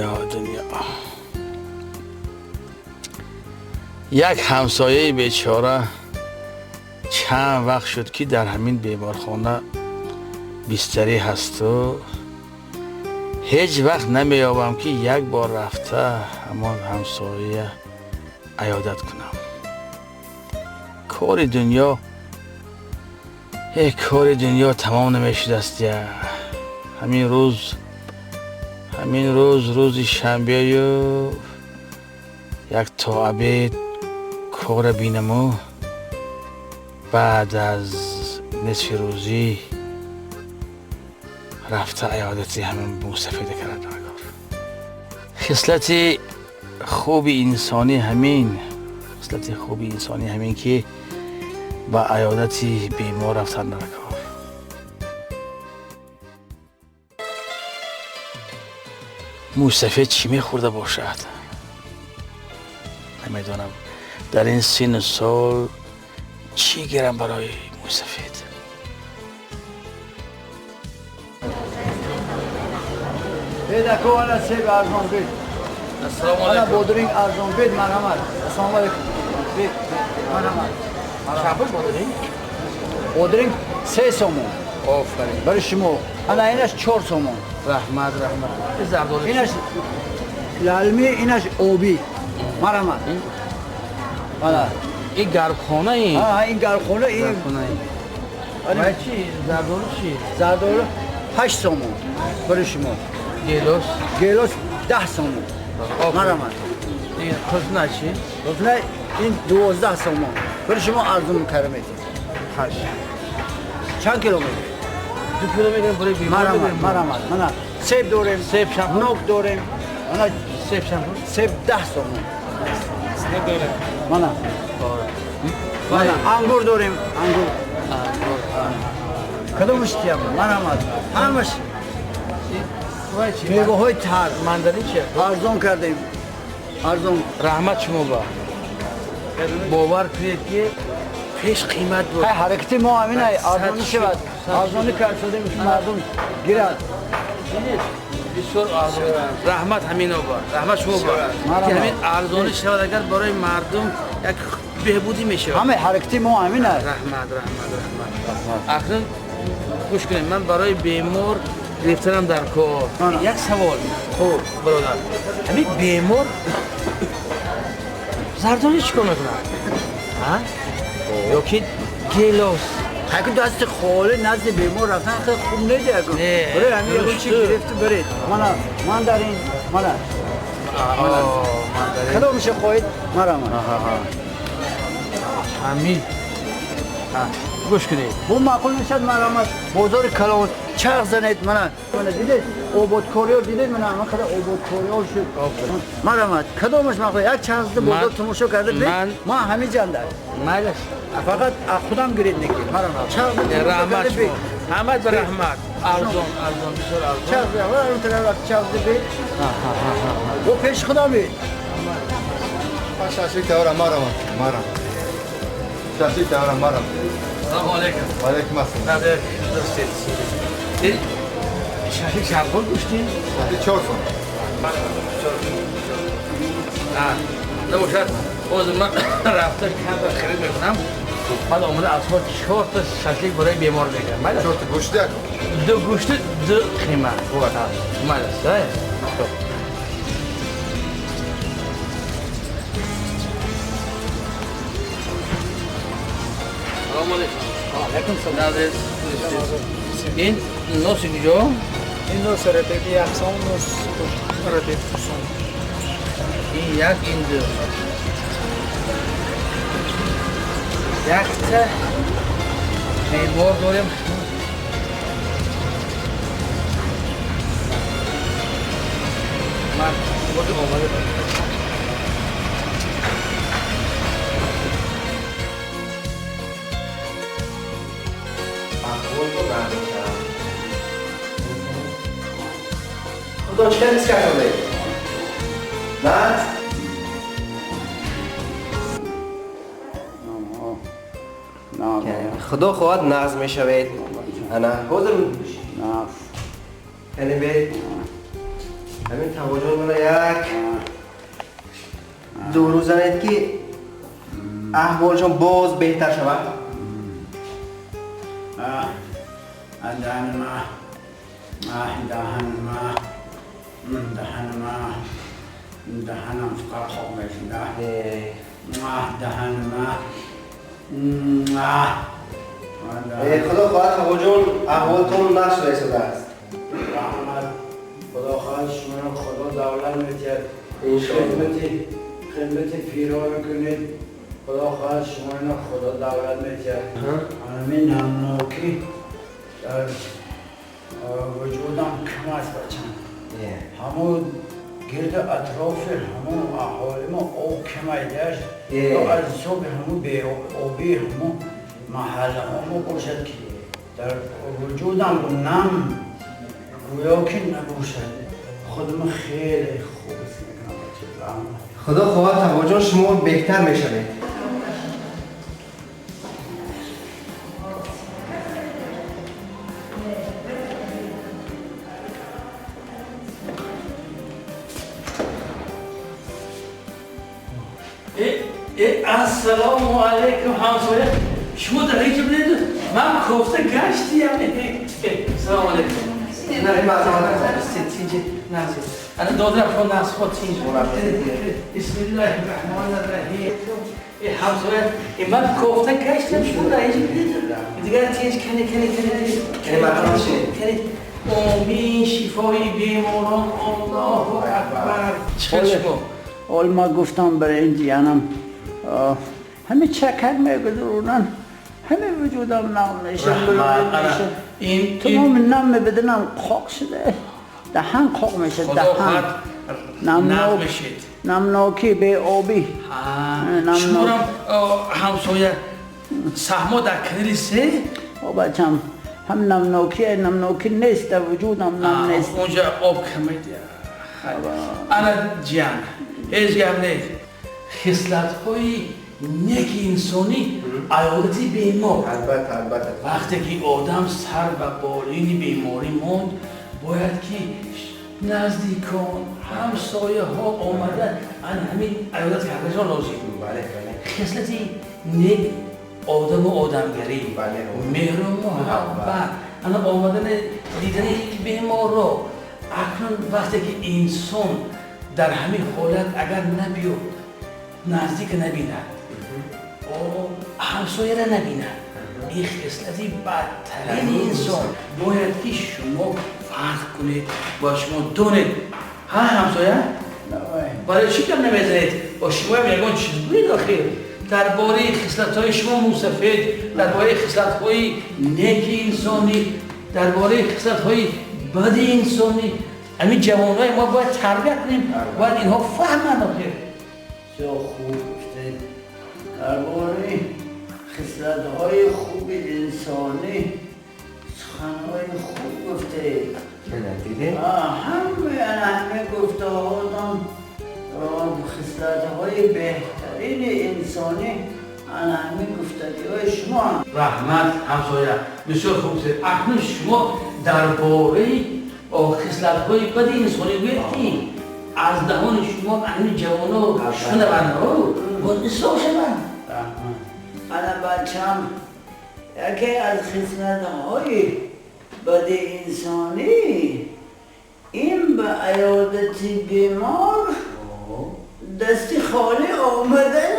Дунё, дунё. Як ҳамсояи бечора чанд вақт шуд, ки дар ҳамин беморхона бистарӣ ҳасту ҳеҷ вақт намеёбам, ки як бор рафта ҳамон ҳамсоя аёдат кунам. Кори дунё, э, кори дунё тамом намешудааст. Я ҳамин рӯз, ҳамин рӯз, рӯзи шанбею як то обед кора бинаму баъд аз нисфи рӯзӣ рафта аёдати ҳамин мусафида карда кор. Хислати хуби инсонӣ ҳамин, хислати хуби инсонӣ ҳамин, ки ба аёдати бемор рафтан дар кор. Мӯйсафед чӣ мехӯрда бошад, намедонам. Дар ин синну сол чӣ гирам барои мӯйсафед? Бед, ако, ана себ арзон, бед. Ассалому Ана алайкум. Бодринг арзон, бед, марҳамат. Ассалому алайкум, бед, марҳамат. Чанд пул бодринг? Бодринг 3 сомон. Офарин. Барои шумо ана инаш 4 сомон. Раҳмат, раҳмат. Ин зардолу? Инаш лалми, инаш обӣ, марҳамат, ана. Ин гармхона ин? А, ин гармхона ин. Гармхона ин. Вай, чӣ, зардолу чӣ? Зардолу 8 сомон барои шумо. Гелос? Гелос 10 сомон, марҳамат. Ин қулфна чӣ? Қулфна ин 12 сомон, барои шумо арзон карда метем. Ҳашт. Чанд кило мегиред? 2 кило мегирам барои бемор. Марҳамат, марҳамат, мана себ дорем. Себ чанд пул? Нок дорем, мана. Себ чанд пул? Себ 10 сомон, мана. Мана ангур дорем, ангур. Кадомаш тиям? Марҳамат, ҳамаш. Вай чӣ? Меваҳои тар. Мандарин чи? Арзон кардем, арзон. Раҳмат шумо ба. Бовар кунед, ки пеш қимат буд. Ҳай, ҳаракати мо ҳамин ай, арзонӣ шавад, арзонӣ кард шудем, ки мардум гирад. Бинед, бисёр арзон. Раҳмат ҳамино ба, раҳмат шумо ба, ки ҳамин арзонӣ шавад, агар барои мардум як беҳбудӣ мешавад. Ҳама ҳаракати мо ҳамин ай. Раҳмат, раҳмат, раҳмат. Акнун гӯш кунед, ман барои бемор гирифтанам дар кор. Як савол. Хуб, бародар, ҳамин бемор зардолӣ чӣ кор мекунад ё ки гелос? Ҳаки дасти холӣ назди бемор рафтан хеле хуб нест, якун. Не, барои ҳамин ягон чи дуруст. гирифту баред. Мана мандарин, мана. Мандарин. Кадомша хоҳед, марҳамат. Ҳамин, гӯш кунед. Бу маъқул мешад, марҳамат. Бозори калон чарх занед, мана, мана дидед, ободкориҳо дидед, мана ҳама қадар ободкориҳо шуд. Марҳамат, кадомаш маъқул, як чарх зада бозор тамошо карда бед. Ман ҳамин ҷанда. Майлаш. Фақат аз худам гиред, неки марҳамат, чарх зада тамошо Раҳмат карда шумо. бед. Ҳамат ба раҳмат. Арзон, арзон, бисёр арзон. Чарх зада он тараф рафт, чарх зада бед, бо пеши худам бед. Шашлик тайёра, марҳамат, марҳамат. Шашлик тайёра, марҳамат. Салому алайкум. Алайкум ассалом. Надер, дӯстед. Ин шашлик чанд пул гӯшти? Шашлик 4 сом. Набошад, ҳозир ман рафта камтар харид мекунам, баъд омада аз шумо чорта шашлик барои бемор мегирам. Майла? Чорта гӯшти, ако? Ду гӯшти, ду қима. Майла? Хуб. Салому алайкум. Алайкум салом. Надер, ин носи куҷо? Ин нос ратеби 1 сом, нос ратеб 2 сом. Ин як, ин ду. Якта бемор дорем. Ман худи омада. Худо чӣ ҳис кардед? Нағз? Худо хоҳад, нағз мешавед. Ана ҳозир. Нағз. Кани бед. Ҳамин Тағоҷон мана як дору занед ки аҳволшон боз беҳтар шавад. Даҳанам фақат қоқ мешуда. Даҳанма. Худо хоҳад Тағоҷон аҳволтон нағз шуда истодааст. Раҳмат. Худо хоҳад шуморо Худо давлат медиҳад. Хидмати пирон кунед. Худо хоҳад шуморо Худо давлат медиҳад. Ҳамин намнокӣ дар вуҷудам кам аст бачам. Ҳамон гирди атрофи ҳамон аҳоли мо об камайдашт. Аз ҳисоби ҳамон беобии ҳамон маҳаллаҳо мо бошад ки дар вуҷудам нам гӯё ки набошад. Худам хеле хуб ҳис мекунам бача. Худо хоҳад Тағоҷон шумо беҳтар мешавед. Ассалому алайкум ҳамсоя. Шумо дар инҷо будед? Ман кофта гаштиям. Салому алайкум. Ана додарам шумо насхо тинҷ. Бисмиллаҳи раҳмони раҳим. Ҳамсоя, ман кофта гаштиям, шумо дар инҷо будед? Дигар тинҷ кани кани кани кани. Омин, шифои беморон. Аллоҳу акбар. Чӣ шумо? Ҳол ма гуфтам барои ин ҷиянам ҳаме чакак мегузаронанд, ҳаме вуҷудам нам мешад. Тамоми нами баданам қоқ шуда, даҳан қоқ мешад. Даҳан намнокӣ, беобӣ. Шуморам ҳамсоя саҳмо дар канали се? Бачам, ҳам намнокӣ, намнокӣ нест дар вуҷудам, нам нест. Унҷа об камед. Ана ҷиян, ҳеҷ гап нест. Хислатҳои неки инсонӣ аёдати бемор. Албатта, албатта. Вақте ки одам сар ба болини беморӣ монд, бояд ки наздикон, ҳамсояҳо омада ан ҳамин аёдат карданашон лозим. Хислати нек одаму одамгарӣ, меҳру муҳаббат, ана омадани дидани беморро. Акнун вақте ки инсон дар ҳамин ҳолат агар набиёд, наздик набинад, ҳамсояра набинад, ин хислати бадтарини инсон. Бояд ки шумо фарқ кунед, бояд шумо донед. Ҳа ҳамсоя? Барои чӣ гап намезанед? Бо шумоям ягон чиз гӯед охир. Дар бораи хислатҳои шумо мусафед, дар бораи хислатҳои неки инсонӣ, дар бораи хислатҳои бади инсонӣ. Ҳамин ҷавонҳои мо бояд тарбия кунем, бояд инҳо фаҳманд охир. бисёр хуб гуфтед. Дар бораи хислатҳои хуби инсонӣ суханҳои хуб гуфтед. Ҳамаи гуфтаҳоятон хислатҳои беҳтарини инсонӣ ана ҳамин гуфтагиҳои шумо. Раҳмат ҳамсоя, бисёр хуб гуфтед. Акнун шумо дар бораи хислатҳои бади инсонӣ гӯед ки аз даҳони шумо ҳамин ҷавоно шунаванд, боз ислоҳ шаванд. Ана бачам, яке аз хислатҳои бади инсонӣ ин ба аёдати бемор дасти холӣ омадан